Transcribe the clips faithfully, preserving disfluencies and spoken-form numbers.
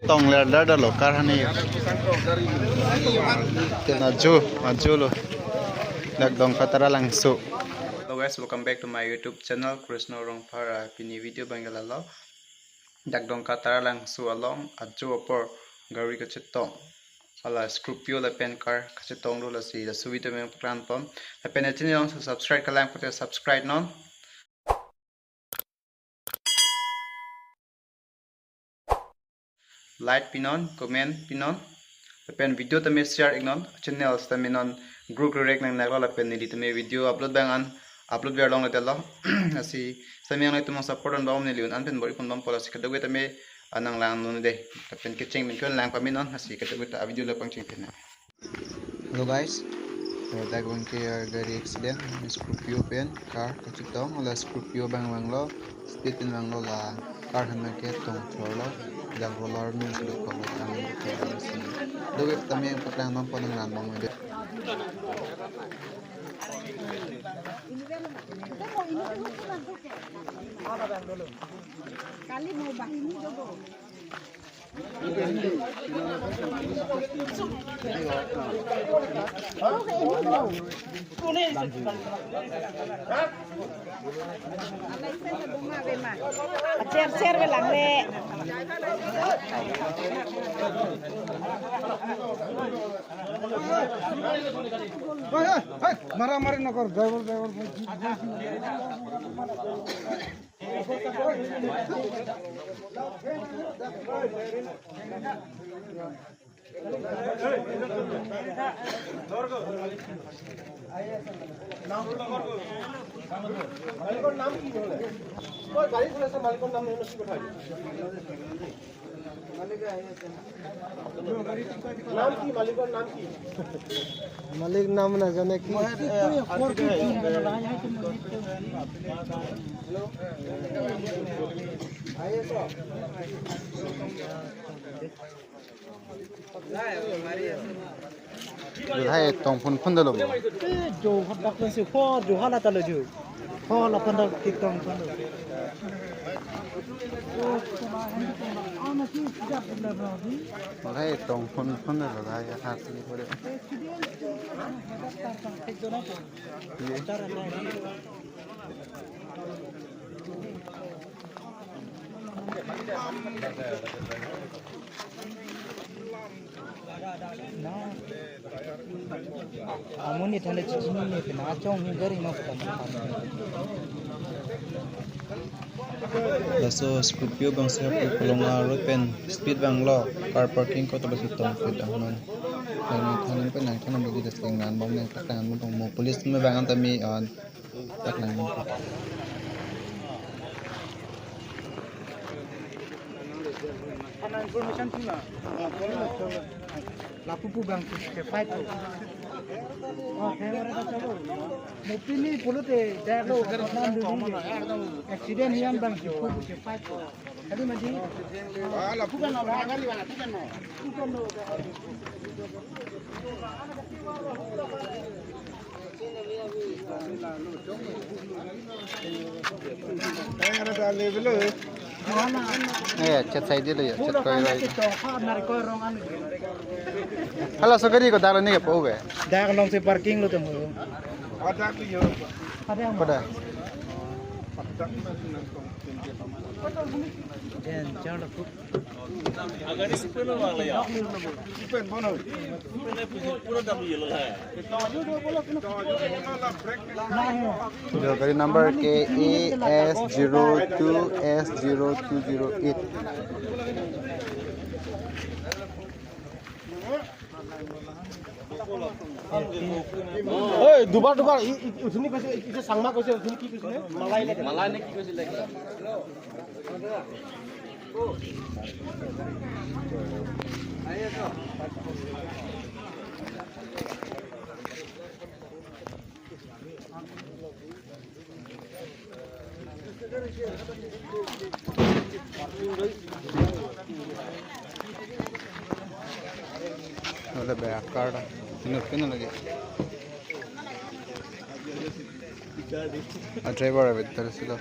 Tong ler dar dalo car hani. Ten ajo, ajo lo. Dak Dongka Taralangso. Hello guys, welcome back to my YouTube channel, Krishna Rongphar. Ah, pini video abang ke lalo. Dak Dongka Taralangso along ajo apor gari kachetong. Hala Scorpio lapen car kachetong do, lasi laso video meng paklan pon. Lapen channel along subscribe kalang pute subscribe non. Like pinon, comment pinon. Lapen video tame share iknon, channel tame non group rek nang naklo lapen neli tame video upload abang an upload ver long le dalo. Lasi sami ang itum support on bom neli un an pen bor-i pon bom po, lasi kadokave tame anang lang non de. Lapen kecheng pen kyon lang paminon, lasi kadokave ta video lo pangcheng pen. Hello guys, eh, dak abang ke, eh, gari accident, Scorpio pen car kachetong, la Scorpio abang vanglo, speed pen vanglo, la car han abang ke tong thorlo, dak roller min sudut ko, ang thorlo si. Dovek tame paklang bom pon nang lang bom de. Kali mau bahini jogo. Cher, cher ve lang le. Hey, hey, hey, mara mari nokor, driver, driver. মালিকৰ নাম কি নহ'লে? তই গাড়ী চলাইছ, মালিকৰ নাম নহ'লে কি কথা? নাম কি? মালিকৰ নাম কি? মালিক নাম নাজানে কি? Hello? আহি আছ? Lahai tong phun phun dalo bo. Eh, jo hadak lo si, ho, jo hala ta lo jo. Ho, la phun dak tik tong phun lo. Lahai tong phun phun dalo, lahai hat ni pore. Ye. Amonit hale chichini ne pina achong hi gari nok ta. Laso Scorpio abang si hapu kolong arlo pen speed vanglo, car parking ko ta basi tong speed ang non. Nang thanan pen nang thanan bagi das lengan bom nang tak tangan bom mo police me bang an tame an. Kana information tuna. Lapu pu bang ke fight to. Oh, camera ta chalo. Mupini pulote dalo. Accident hian bang ke fight to. Kali madi. Ah, lapu kan abang kali bang, lapu kan. Eh, chat sai dilo ya, chat koi roi. Hala so gari ko dalo ni ke po be. Dak along si parking lo tong. Ada. Pada. Jen, jangan laku. Agari si pura wala ya. Pura W lo hai. Jo, gari number K A S zero two S zero two zero eight. Oi, দুবাৰ, দুবাৰ, ই, ই, উঠনি কৈছে, ই, ই যে চাংমা কৈছে, উঠনি কি কৈছিলে? মালাই নে কি? মালাই নে কি কৈছিলে? Wala be akar da. Sino, sino lagi. A driver ave, tara silo.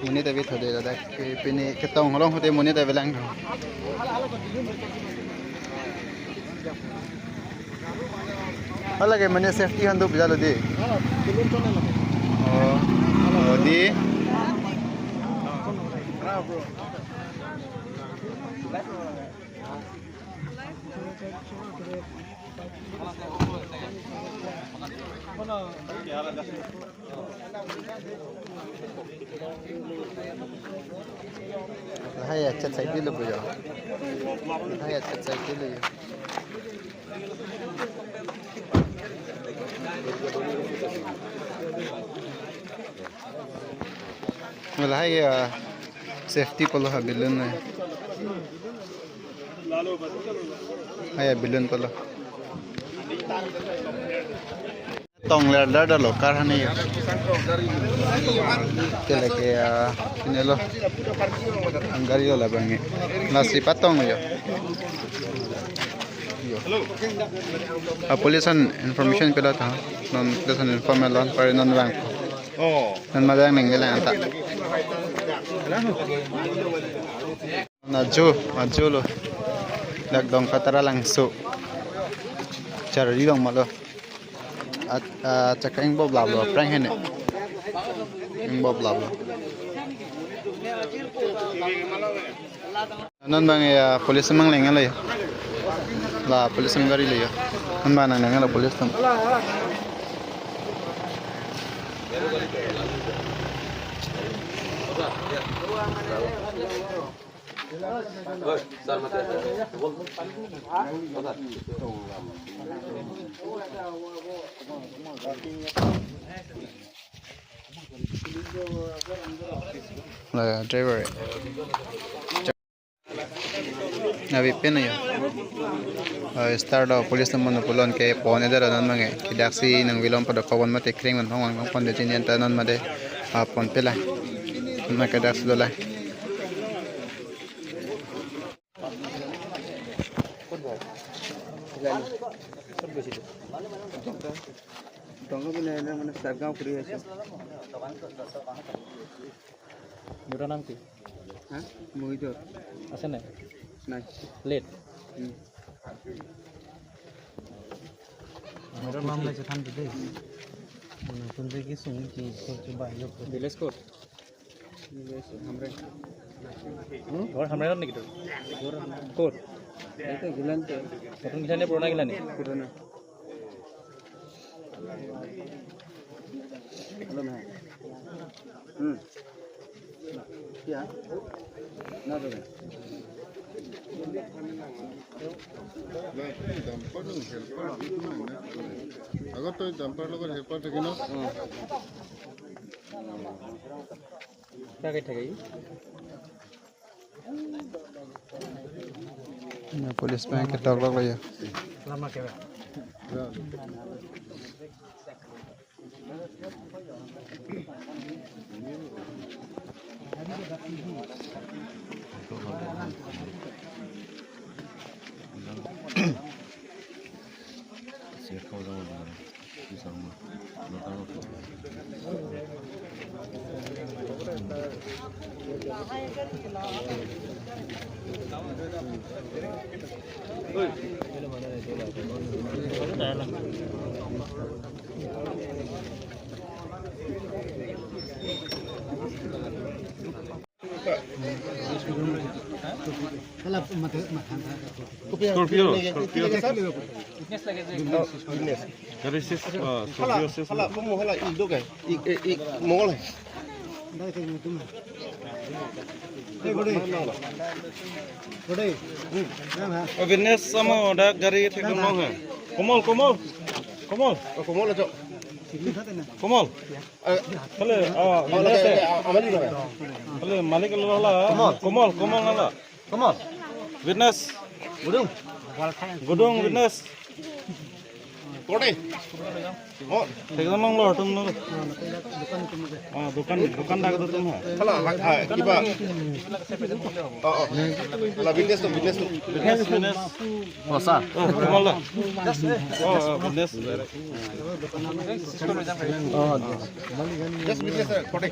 Monit ta bithode ladak, pini ketong along ahut monit ta bilang tho. Hala ke mane safety ahan do bijalo di. Oh. Oh, di. Lahai achat side lo pujo. Lahai achat side lo yo. Lahai, ah, safety pulo ha balloon na. Lahai balloon pulo. Tong ler dar dalo kar hani. Kele ke, ah, ini lo. Ang gari lo labang ni. Nasi patong yo. Yo. Ah, police an information pilo tha. Non police an inform lo, pari non vang. Oh. Non madang neng ngelang anta. Naju, naju lo. Dak Dongka Taralangso. Charli long malo. At, ah, chaka ingbob lablo, prank hene. Ingbob lablo. Non bang ya police mang leng lo ya. La police mang gari lo ya. Non bang nang leng lo police tam. La driver. Nabi pen yo. Ah, start lo police namun pulo ke pon eder non mange. Kedaksi nang vilom pada kawan mate kring man pon pon de jin ta non made. Ah, pon pela. Na kedaksi dola. Dongka bina na mane Sargaon kuri ase. Mura nam ki? Ha? Mohito. Ase nai? Nai. Late. Hmm. Mura nam nai chethan tu dei. Muna tun dei ki sung ki so chuba yo. Village code. Hamren. Hmm? Ghor Hamrenot niki tu? Ghor Hamren. Kot? Ete Gilani. Notun Gilani, purana Gilani? Purana. Hello, ma'am. Hmm. Kya? Na, na, dumper nung helper itu nang na. Agar to dumper logot helper thake na. Hmm. Kya kya thake? Na police pen ketok lok lo ya. Lama kya? Scorpio, Scorpio. Oh, witness. Gari sis, ah, Scorpio sis. Hala, kamu hala, ik dok hai. Ik, eh, ik, Mongol hai. Oh, witness amo dak gari thek dong hai. Komol, Komol. Komol. Oh, Komol ajo. Komol. Eh, hello, ah, oh, witness lagi, eh. Ah, amali lo. Hello, malik lo hala. Komol. Komol, Komol hala. Komol. Witness. Gudung. Gudung witness. Korte. Oh, ekdom long lo, tum lo. Ah, dukan, dukan dak do tum ha. Hala, ha, ha, kiba. Oh, oh. Hala, witness tum, witness tum. Witness, witness. Oh, sir. Oh, tum lo. Oh, oh, witness. Oh, just witness, sir. Korte.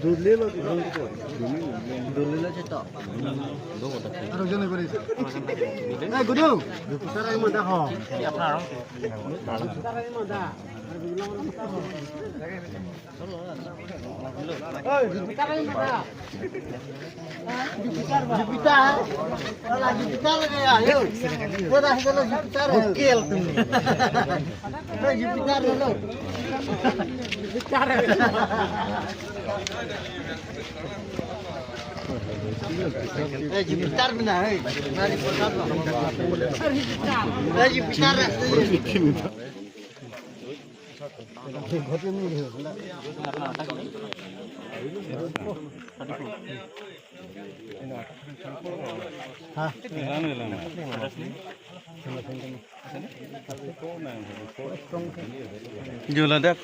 Jupiter, Jupiter, Jupiter, ayo. Jupiter, ayo. Jupiter, ayo. Jupiter, ayo. Eh, Jupiter, mana, eh? Mari, Jupiter, eh, Jupiter, eh. Juladak.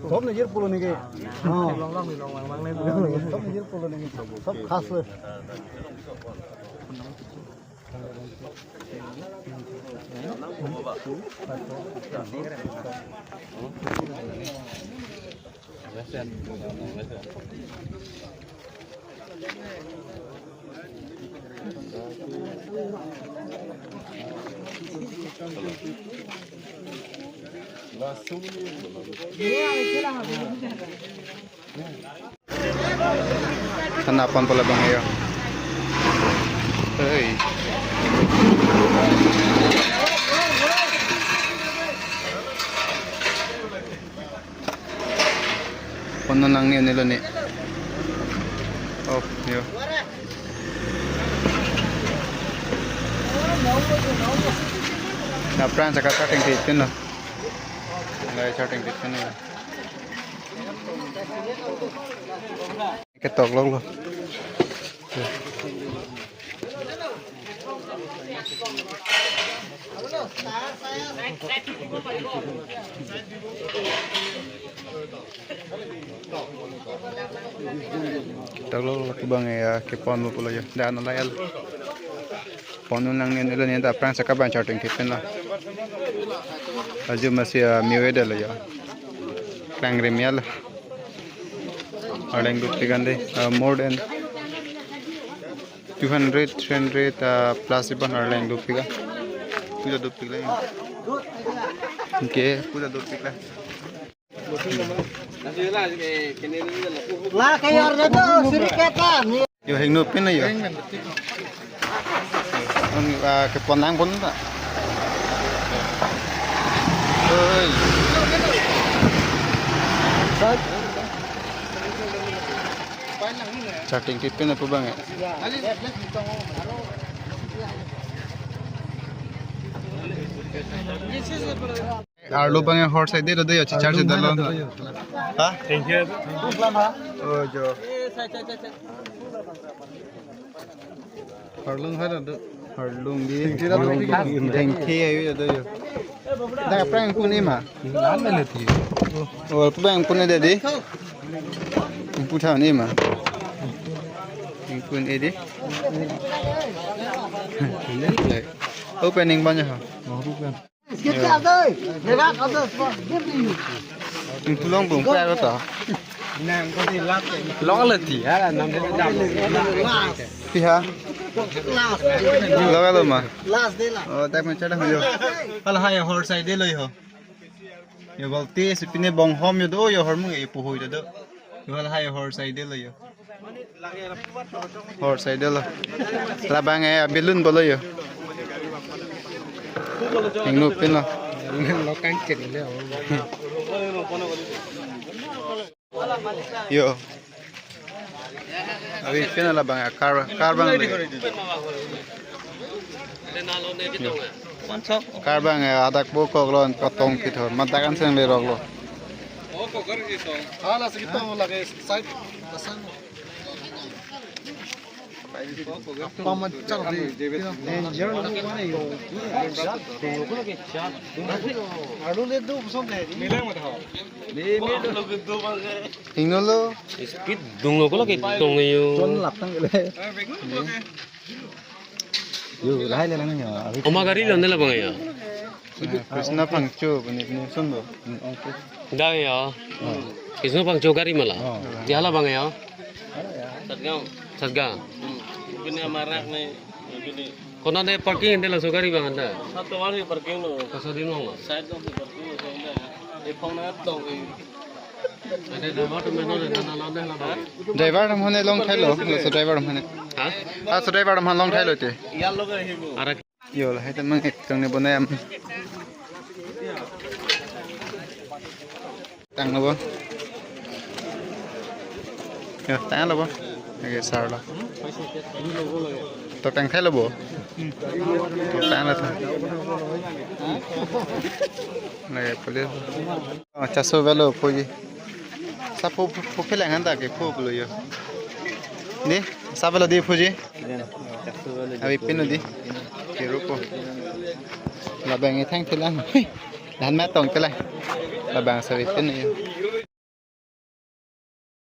Sop nejir pulo neke. Oh. Sop nejir pulo neke. Sop khas le. Than-an pon pula bang ya. Hei. Pon non lang ni, unelo ni. Oh, yo. Aphrang saka charting thipin lo. Lai charting thipin lo. Ketok lok lo. Ketok lok lo, kebang ya, kepon mo pulo ya. Dan layal. Pon non lang ni, unelo ni, ta aphrang saka ban charting thipin lo. Aju masi, ah, miwe de lo ya. Klang rim ya lo. Arleng dupik an de, ah, more than two hundred, three hundred, ah, plus iban arleng dupik an. Puja dupik la. Okay, puja dupik la. La kayor na to, suri kata. Yo, hingno pin na yo. Ang, ah, kepon lang pon ta. Oi. Charting thipin na pu bang ya. Arlo bang ya, hor side de do ya, chichar si dalo. Ha? Thank you. Oh, jo. Arlong hai do. Arlong di. Thank you ayo do yo. Da prank kun ni ma. Nan mele thi. Oh, prank kun ni de di. Pu tha ni ma. Kun edi. Opening banyak ha. Tulong bung pa ta. Long le ti ha, nam de dam. Pi ha. Long lo ma. Last day lah. Oh, tak mencara ho yo. Hala hai horse ai de lo ho. Yo balti si pine bonghom yo do yo hormu yo puhui do. Yo hala hai horse ai de lo yo. Horse ai de lo. Labang eh balloon bolo yo. Ingno pin lo. Lo kangchet le. Yo. Abi pin labang eh kar kar bang le. Yo. Kar bang eh adak bo kok lo patong kithor madak an seng le rok lo. Hala se kitong lage side. Pamachar di. Danger lo ko ne yo. Arlo le do som de. Ingno lo. Speed dunglo ko lake tong yo. Jon lap tang le. Yo, lahai le lang yo. Oma gari lo ne labang yo. Krishna Phangcho, pini pini sun bo. Dang yo. Krishna Phangcho gari mala. Oh. Dia labang yo. Satgaon. Satgaon. Hmm. Pini amarak ne, pini. Kona de parking de laso gari bang anda. Satu hari parking lo. Pasal di nong lo. Side lo parking lo, so anda. Di phone na tong. Driver atum hone long thailo, laso driver atum hone. Ha? Laso driver atum hone long thailo te. Arak. Yo, lahai ta mang ek tong ne bonai am. Tang lo bo. Yo, tang lo bo. Oke, sar lo. To tang thailo bo. To tang lo ta. Oke, police. Oh, chaso velo phuji. Sa phu phu phu phelang han ta ke phu phu lo yo. Di, sa velo di phuji. Abi pinu di. Ke rupo. Labang ethang thelang. Hui. Dan ma tong thelang. Labang sa abi pinu yo.